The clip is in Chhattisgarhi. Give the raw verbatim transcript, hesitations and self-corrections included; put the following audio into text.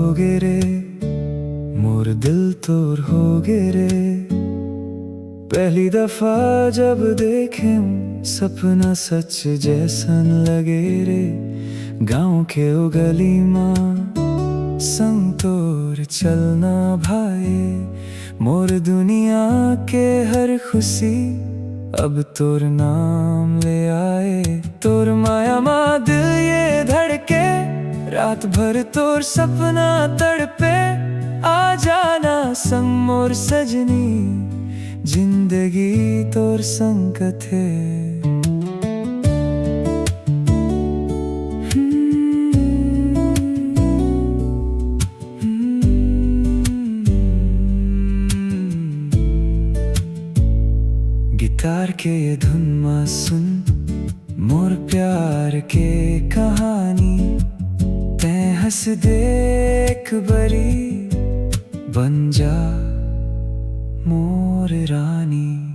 होगे रे, मोर दिल तोर होगे रे। पहली दफा जब देखेंव सपना सच जैसन लगे रे। गांव के ओ गली मा संग तोर चलना भाए, मोर दुनिया के हर खुशी अब तोर नाम ले आए। तोर माया मा दिल ये धड़के, रात भर तोर सपना तड़पे। आ जाना संग मोर सजनी, जिंदगी तोर संग कथे। गिटार के ये धुन मा सुन मोर प्यार के कहानी। तैं हंस दे एक बरी, बन जा मोर रानी।